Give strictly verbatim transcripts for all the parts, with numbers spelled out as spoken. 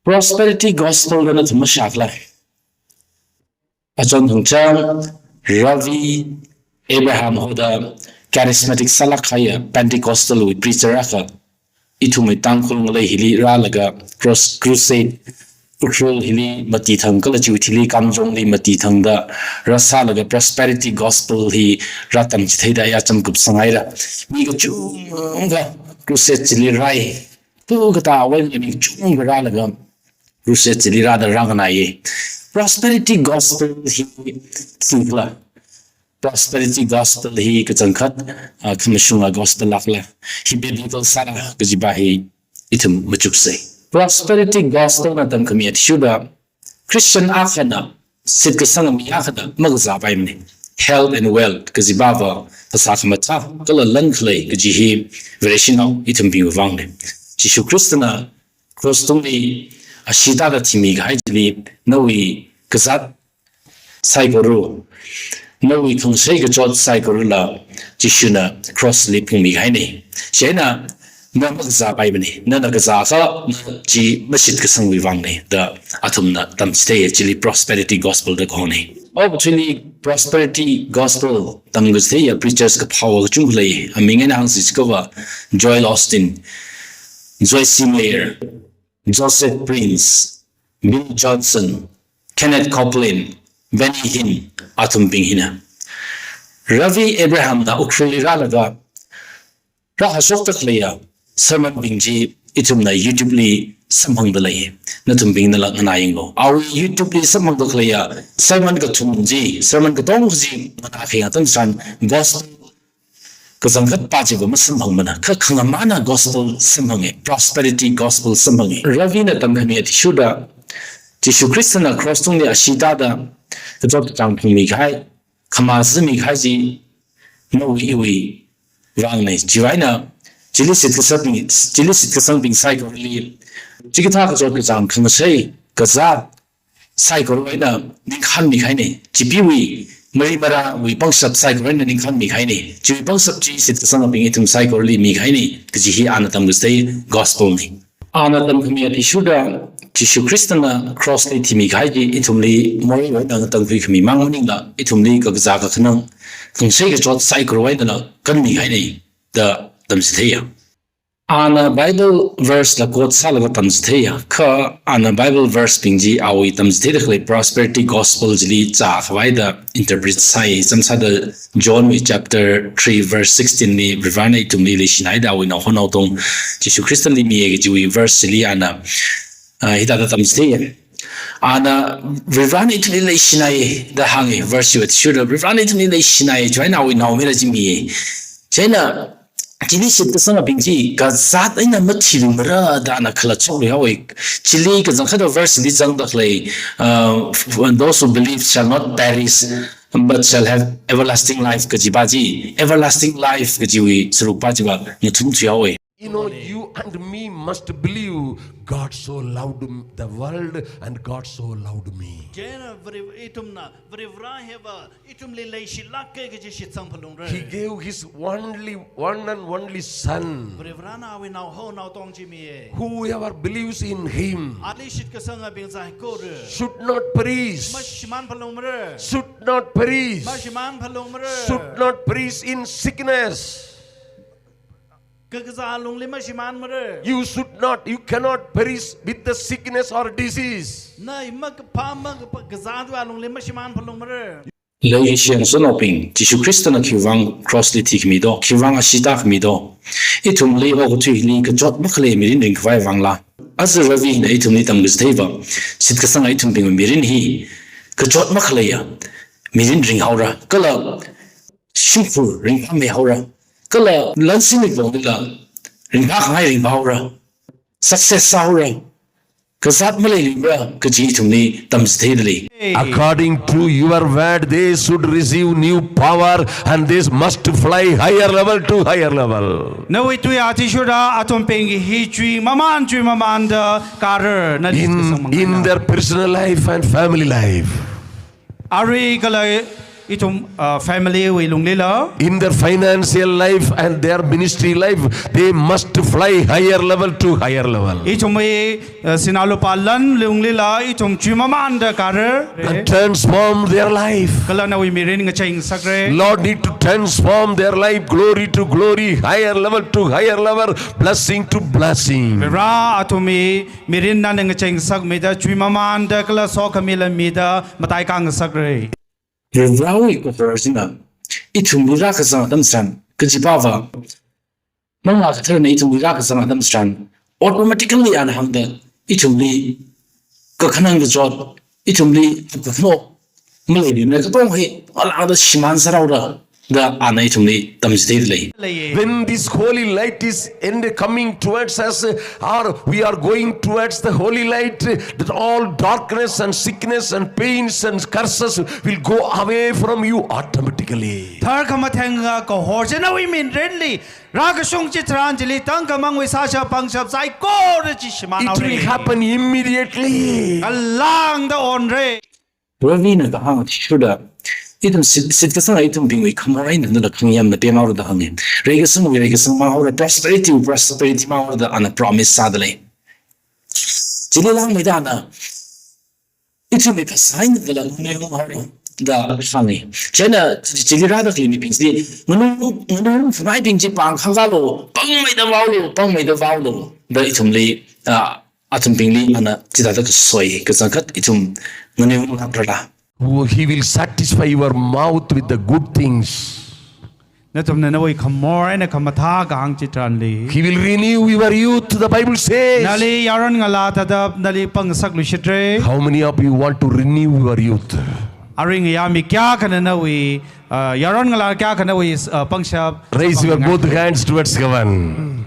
Prosperity gospel da nathum mashākhala? Achon thangchang Ravi Abraham hoda charismatic sālāk kahaiya Pentecostal wui preacher akha ithumwui Tangkhul ngalei hili rālaga cross crusade Ukhrul hili mati thang kala chiwui thili Kamjongli mati thangda rāsālaga prosperity gospel hi rātamchitheida ya chamkup sanghaira. Mi kachungkha crusade chili rāi. Tu katā awui mi kachungkha rālaga crusade chili rāda rānganāya. Prosperity gospel hi khikhala? Prosperity gospel hi kachangkhat, ah, khamashunga gospel lākhala? Hi biblical sāra kajiva hi ithum machuksei. Prosperity gospel na tamkhami athishurda Christian akhana, shitkasanga mi akhana makazāpaimana. Health and wealth kajivava phasā khamathā kala lan khalei kaji hi Vareshinao ithumbingwui vangna. Jishu Khristana cross tungli ashee tāda thimi kahai chili nawui kazāt saikora, nawui khangshei kachot saikorala Jishuna cross li phungmi kahaina. Chieina na makazāpaimana, nana kazākha na chi mashitkasangwui vangna da athumna tamchitheiya, chili prosperity gospel da kahona. Okathuili prosperity gospel tamkachitheiya preachers kaphāva kachungkha lei, aming eina hāngsi chiakhava Joel Osteen, Joyce Meyer, Joseph Prince, Bill Johnson, Kenneth Copeland, Benny Hinn, athumbing hina. Ravi Abraham na Ukhrulli rālaga rāhāshokda khaleiya sermon bing chi ithumna YouTube li samphangda lei. Nathumbingnala nganāyanglu. Awui YouTube li samphangda khaleiya sermon kathum chi, sermon katong chi nganākhayang atam tharan gospel kachangkhatva chiva masamphangmana, kha khangamana gospel samphanga, prosperity gospel samphanga. Ravina tamkhami athishurda Jishu Khristana cross tungli ashee tāda kachot kachāng phungmi kahai, khamazāmi kahai chi nawui iwui vangna. Chiwui eina chili shitkasang, chili shitkasangbing saikorali chikathā kachot kachāng khangshei kazāt saikora eina ningkhānmi kahaina. Chipeewui mari marāwui pangshap saikora eina ningkhānmi kahaina. Chiwui pangshap chi shitkasangabing ithum saikorali mi kahaina kaji hi ana tamkachithei gospel na. Ana tamkhami athishurda Jishu Khristana cross li thimi kahai chi ithumli moreiwui eina tamkhuikhami mang maningla ithumli kakazā kakhanang, khangshei kachot saikora einala kanmi kahaina da tamchitheiya. Ana Bible verse la quote sālaga tamchitheiya, kha ana Bible verse bing chi awui tamchitheida khalei prosperity gospel chili zākhavai da interpret sāi. Samsāda John wui chapter three verse sixteen li Varivarana ithumli leishinaida awui naoho naotong Jishu Khristali miya kajiwui verse chili ana, ah, hithāda tamchitheiya. Ana Varivarana ithumli leishinai da hānga, verse wui athishurda Varivarana ithumli leishinai, chiwui eina awui naomayara chi miya. Chieina chili shitkasangabing chi kazāt eina mathilumara da ana khalatshok luihaowa. Chili kachangkhatta verse li zangda khalei, uh, "Those who believe shall not perish, but shall have everlasting life" kajiva chi, everlasting life kajiwui sārukva chiva ngathumthuihaowa. You know, you and me must believe God so loved the world and God so loved me. Chieina Vari-, ithumna Varivara hiva ithumli leishilāka kaji shitsang phalungra. He gave his only, one and only Son. Varivarana awui naoho naotong chi miya. Whoever believes in him Ali shitkasangabing saikora should not perish. Mashimān phalungmara. Should not perish. Mashimān phalungmara. Should not perish in sickness. Kakazā lungli mashimānmara. You should not, you cannot perish with the sickness or disease. Na makaphā makaphā kazātva lungli mashimān phalungmara. Leishiyan sanaobing, Jishu Khristana khiwuivang cross li thikhami do, khiwuivang ashee tākhami do, ithumli okathuili kachot makhalei mirin ringkhavai vangla. Aja Ravina ithumli tamkachitheiva, shitkasanga ithumbingwui mirin hi kachot makhaleiya mirin ringhaora, kala shimkhur ringphāmeihaora, kala lansin miponglila ringphākhangai ringphāhaora, success sāhaora, kazāt maleilumara kaji ithumli tamchitheida lei. According to your word, they should receive new power and they must fly higher level to higher level. Nawui tui athishurda athumbing hi chuimamān chuimamānda kāra, na In, in their personal life and family life. Arui kala Ithum, uh, family wui lunglila, in their financial life and their ministry life, they must fly higher level to higher level. Ithumwui, uh, sinā lupā lan lunglila, ithum chuimamanda kāra. And transform their life. Kala nawui mirin ngacheingasakra. Lord need to transform their life, glory to glory, higher level to higher level, blessing to blessing. Vare athumwui mirin nana ngacheingasakmida, chuimamanda kala sokhamila mida, mataikāngasakra. Varivarāwui kahor china ithumli rākazang atam tharan, kajipava, Manglā Katharana ithumli rākazang atam tharan, automatically ana hāngda, ithumli kakhanang kachot, ithumli kakhanang maleimana, katonga hi alangda shimān sāhaora da ana ithumli tamchitheida lei. When this holy light is in the coming towards us, uh, or we are going towards the holy light, uh, that all darkness and sickness and pains and curses will go away from you automatically. Tharkhamatheng kahor china nawui mirinli rākashung chitharan chili tangkhamangwui sāshap pangshap saikora chi shimānhaora. It will happen immediately. Kalāngda onra. Ravina kahāng athishurda, ithum shit, shitkasanga ithumbingwui khamor eina nala khangyamna pemhaora da hānga. Reikasangwui reikasang māhaora, prosperity wui prosperity māhaora da ana promise sāda lei. Chili langmeida ana, ithumwui phasā eina nala nganui unghaora da hānga. Chieina chili rāda khalei mibing chili, nganui, nganui phamaibing chi pāng khangkālu, pāngmeida vaolu, pāngmeida vaolu da ithumli, ah, athumbingli ana chithāda kasoi kachangkhat ithum nganui unglākrala. Who he will satisfy your mouth with the good things. Nathumna nawui khamor eina khamathā kahāng chitharanli, he will renew your youth, the Bible says. Nali yaron ngalā thāda nali pangsak luishitra. How many of you want to renew your youth? Aring ya mi kayākhana nawui, uh, yaron ngalā kayākhana nawui, uh, pangshap. Raise your both hands towards heaven.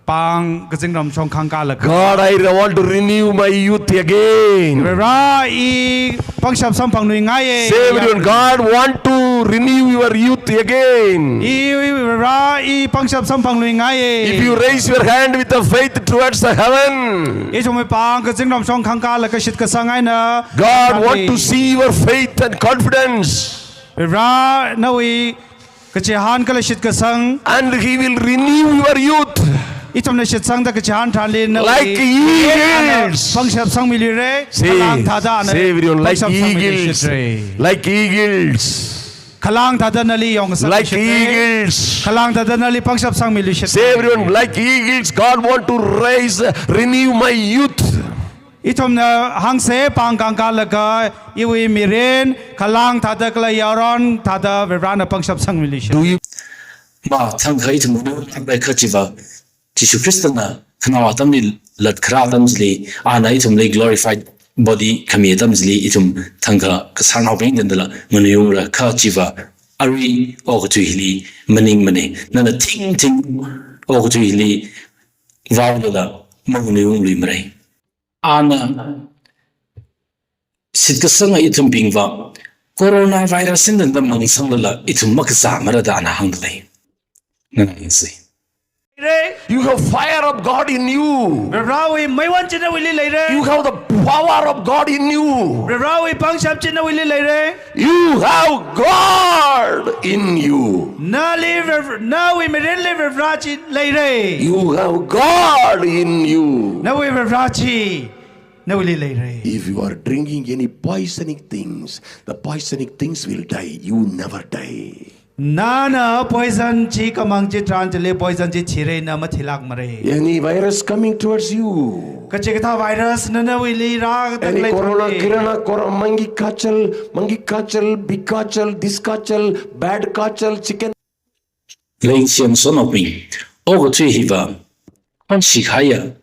Pāng kazingram shong khangkālaga. God, I want to renew my youth again. Vare, i pangshap samphangluingaiya. Say everyone, God want to renew your youth again. I, Vare, i pangshap samphangluingaiya. If you raise your hand with the faith towards the heaven, ithumwui pāng kazingram shong khangkālaga shitkasang eina, God want to see your faith and confidence. Vare, nawui kachihān kala shitkasang. And he will renew your youth. Ithumna shitsangda kachihān tharanli nawui, like eagles, pangshap sangmiluira. Say, khalāng thāda na, say everyone, like pangshap sangmiluishitra. Eagles. Like eagles. Khalāng thāda nali yongngasakluishitra. Like eagles. Khalāng thāda nali pangshap sangmiluishitra. Say everyone, like eagles, God want to raise, renew my youth. Ithumna hāngsa pāng khangkālaga, iwui mirin khalāng thāda kala yaron thāda Varena pangshap sangmiluishit. Do you? Ma thangkha ithum nganui unghaira kajiva, Jishu Khristana khanao atamli latkharā atam chili, ana ithumli glorified body khami atam chili, ithum thangkha kasarnaobing eina nala nganui ungra kajiva, arui okathui hili maningmana. Nana thingthing okathui hili vaolala manganui ungluimara. Ana shitkasanga ithumbingva coronavirus eina nda mangsanglala ithum makazāmara da ana hāngda lei. Nana yangsa. You have fire of God in you. Varewui meiwon chi nawuili leira. You have the power of God in you. Varewui pangshap chi nawuili leira. You have God in you. Nali Var-, nawui mirinli Vare chi leira. You have God in you. Nawui Vare chi nawuili leira. If you are drinking any poisonic things, the poisonic things will die. You never die. Nana poison chi kamang chitharan chili poison chi thira, na mathilākmara. Any virus coming towards you. Kachikathā virus na nawuili rāda khalei tharan. Any corona, kirana, cor-, monkey kachal, monkey kachal, big kachal, this kachal, bad kachal, chicken. Leishiyan sonokbing, okathui hiva khonshi kahaiya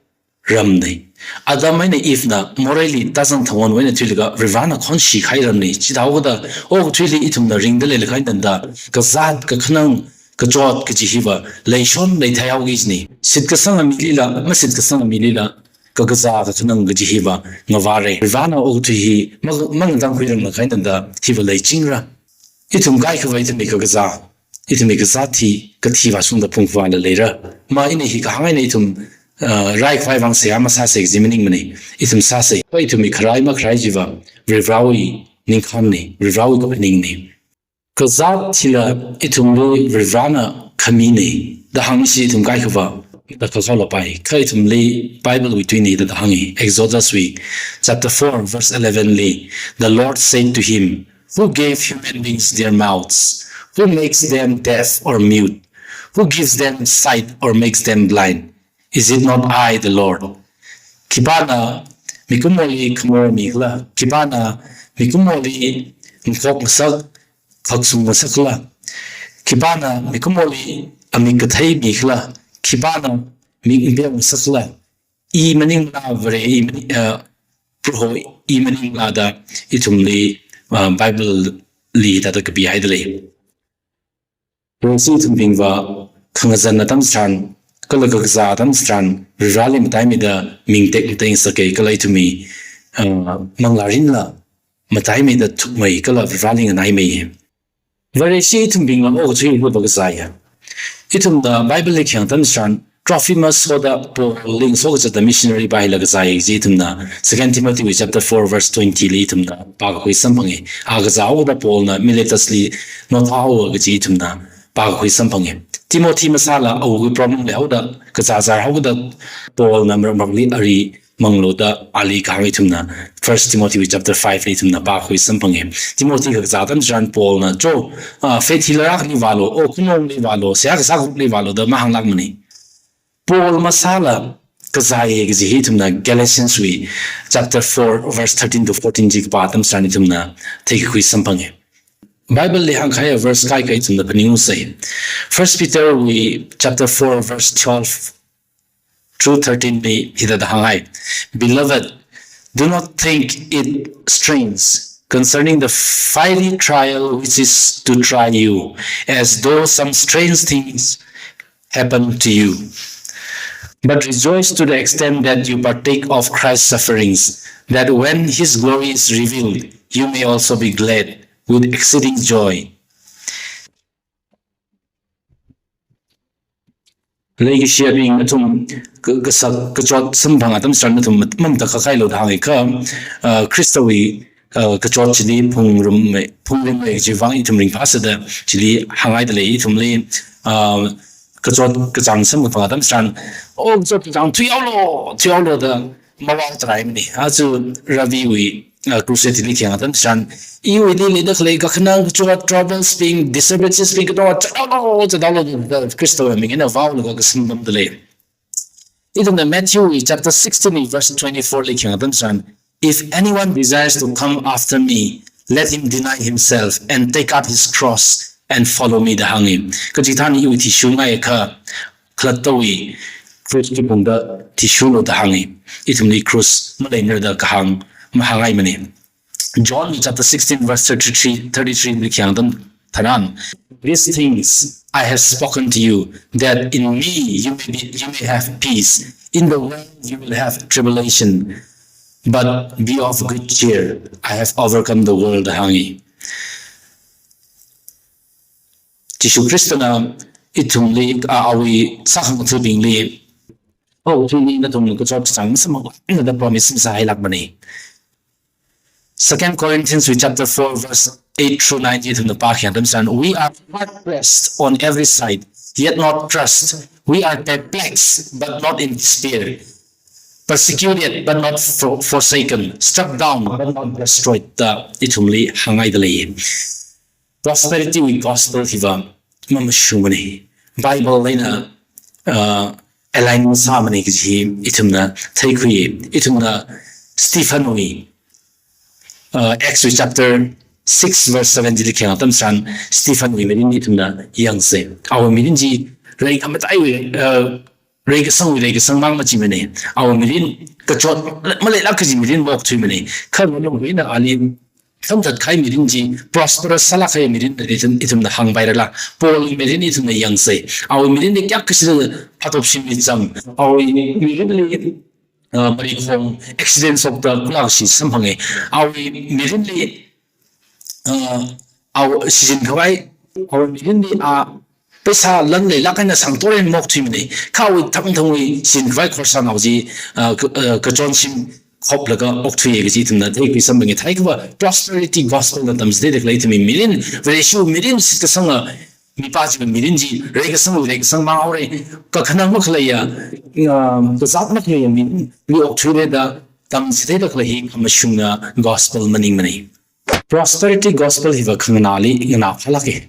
ramna. Adam eina Eve na moreili tazang thangwon eina thuilaga Varena khonshi kahai ramna. Chithāhaoda okathuili ithumna ringda leilakha eina nda kazāt, kakhanang, kachot kaji hiva leishon leithaihaoki kajina. Shitkasanga milila, mashitkasanga milila kakazā kakhanang kaji hiva ngavāra. Varena okathui hi mang-, mangatangkhuiranglakha eina nda hiva leichingra. Ithum kaikhava ithumwui kakazā, ithumwui kazāt hi kathi vāshungda phungvāla leira. Ma ina hi kahāng eina ithum, ah, raikhavai vang seihā masāsa kaji maningmana. Ithum sāsa. Kha ithumwui kharai makharai chiva Varewui ningkhānna, Varewui kaphaningna. Kazāt hila ithumli Varivarāna khamina da hāngsi ithum kaikhava, da kakao lapai. Kha ithumli Bible wui tuina da hānga. Exodus wui chapter four, verse eleven li, "The Lord said to him, 'Who gave human beings their mouths? Who makes them deaf or mute? Who gives them sight or makes them blind? Is it not I, the Lord?'" Khipāna mikumoli khamor mikhala? Khipāna mikumoli nkhok ngasak, khaksum ngasakhala? Khipāna mikumoli amik kathei mikhala? Khipāna mik ngbel ngasakhala? I maningla Vare, I mani-, uh, Proho I maningla da ithumli, uh, Bible li da da kapihaida lei. Proho si ithumbingva khangazan atam tharan, kala kakazā atam tharan, Varivarāli mataimeida mingtek mateng sāka kala ithumwui, uh, manglārinla mataimeida thukmei kala Varivarāli nganaimei. Vare si ithumbingla okathui hupakazāya. Ithumna Bible li khayang atam tharan, Trophimus hoda Paul li ngasokazata missionary pā hila kazāya kaji ithumna Second Timothy wui chapter four verse twenty li ithumna pākakhui samphanga. A kazā hoda Paul na Miletus li nothaowa kaji ithumna pākakhui samphanga. Timothy masāla awui problem leihaoda kazāzār haoda Paul na marak marakli ari manglu da ali kahāng ithumna First Timothy wui chapter five li ithumna pākhui samphanga. Timothy kakazā atam tharan Paul na, "Cho, ah, faith hila rākhali vālu, o khunongli vālu, seihā kasā group li vālu," da mahānglākmana. Paul masāla kazāya kaji hi ithumna Galatians wui chapter four verse thirteen to fourteen chi kapā atam tharan ithumna theikakhui samphanga. Bible li hāngkahai verse kaikha ithumna phaningungasei. First Peter wui chapter four verse twelve through thirteen li hithāda hānghai. "Beloved, do not think it strange concerning the fiery trial which is to try you, as though some strange things happen to you. But rejoice to the extent that you partake of Christ's sufferings, that when his glory is revealed, you may also be glad with exceeding joy." Leikashiyabing, nathum ka-, kasak kachot samphang atam tharan nathum mat-, mamatakhak hailu da hānga kha, uh, Khristawui, uh, kachot chili phungrum mei, phungrum mei kaji vang ithum ringphāsāda chili hānghaida lei ithumli, uh, kachot kachāng samphang atam tharan, "O kachot kachāng thuihaolu, thuihaolu," da mavātaraimana. Aja Ravi wui, uh, crusade li khayang atam tharan, "Iwuili leida khalei kakhanang kachot, troubles bing, disturbances bing katonga zathaolu, zathaolu," da Khristawui ming eina vāolaga kasam pamda lei. Ithumna Matthew wui chapter sixteen wui verse twenty-four li khayang atam tharan, "If anyone desires to come after me, let him deny himself and take up his cross and follow me," da hānga. Kachikathāna iwui athishurngaiakha, khalattawui cross chi phungda athishurlu da hānga. Ithumli cross maleimara da kahāng mahānghaimana. John chapter sixteen verse thirty-three, thirty-three li khayang atam tharan, "These things I have spoken to you, that in me you may be, you may have peace. In the world you will have tribulation, but be of good cheer. I have overcome the world," da hānga. Jishu Khristana ithumli, a, awui sākhangathabingli, "O, ithumli nathum kachot kachāng samphang," da promise masāhailākmana. Second Corinthians wui chapter four verse eight through nine ithumna pākhayang atam tharan, "We are hard pressed on every side, yet not crushed. We are perplexed, but not in despair. Persecuted, but not for-, forsaken. Struck down, but not destroyed," da ithumli hānghaida lei. Prosperity wui gospel hiva mamashungmana. Bible eina, uh, align masāmana kaji ithumna theikhui. Ithumna Stephen wui, uh, Acts wui chapter six verse seven chili khayang atam tharan Stephen wui mirin ithumna yangsei. Awui mirin chi rei khamataiwui, uh, reikasangwui reikasang mang machimana. Awui mirin kachot maleilāk kaji mirin maokthuimana. Kha ngalung eina ali samthat kahai mirin chi prosperous sālāk kahai mirin ithum, ithumna hāngpairala. Paul wui mirin ithumna yangsei. Awui mirinli kayākha shida phatop shimli zang. Awui mirinli, uh, marikhong accident shokda kulak shi samphanga. Awui mirinli, uh, awui shichin khavai, awui mirinli, uh, paisa lan leilāk eina sangtoren maokthuimana. Kha awui thangthangwui shichin khavai khorsānao chi, uh, ka-, uh, kachonshim khoplaga okthuiya kaji ithumna theikhui samphanga. Theikhava prosperity gospel na tamchitheida khalei ithumwui mirin, Vareshiwui mirin shitkasanga, mipā chiwui mirin chi reikasang reikasang mahaora, kakhanang makhaleiya, ah, kazāt makhaleiya mirinli okthuira da tamchitheida khalei hi khamashunga gospel maningmana. Prosperity gospel hiva khanganāli nganāphālāka.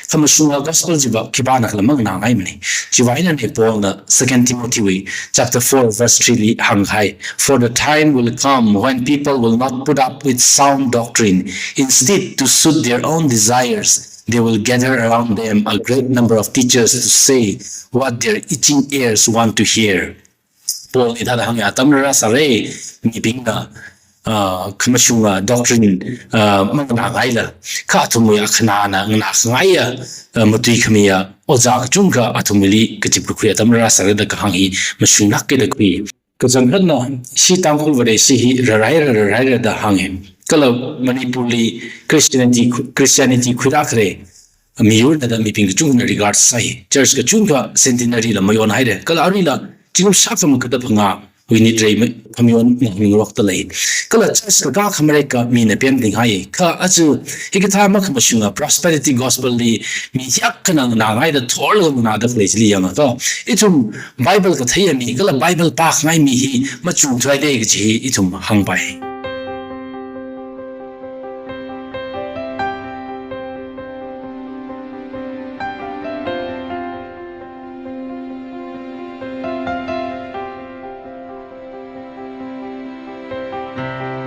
Khamashunga gospel chiva khipānakhala manganāngaimana. Chiwui vāngna Paulna Second Timothy wui chapter four verse three li hānghai, "For the time will come when people will not put up with sound doctrine. Instead, to suit their own desires, they will gather around them a great number of teachers to say what their itching ears want to hear." Paulna hithāda hānga, atam rāsāra, mibingna, ah, khamashunga doctrine, ah, manganāngaila, kha athumwui akhanāna nganākhangaiya, ah, matuikhamiya ojā kachungkha athumli kazip kakhui atam rāsāra da kahāng hi mashunglāka da khui. Kachangkhatna, ishi Tangkhul Vareshi hi rāraira, rāraira da hānga. Kala Manipurli Christianity, Christianity khuirākhare miyurna da mibing kachungkhana regard sāi. Church kachungkha centenary la mayonhaira. Kala aruila zingkum shākha maga da phangāwui nit rei ma-, khamayonna hāngrokta lei. Kala church kakā khamareka mina pemtinghai. Kha aja hikathā makhamashunga prosperity gospel li mi hiyākha nganāngaida thorlaga nganāda khalei chili yangakha, ithum Bible katheiya mi, kala Bible pākhangai mi hi machungthuida kaji hi ithum hāngpai.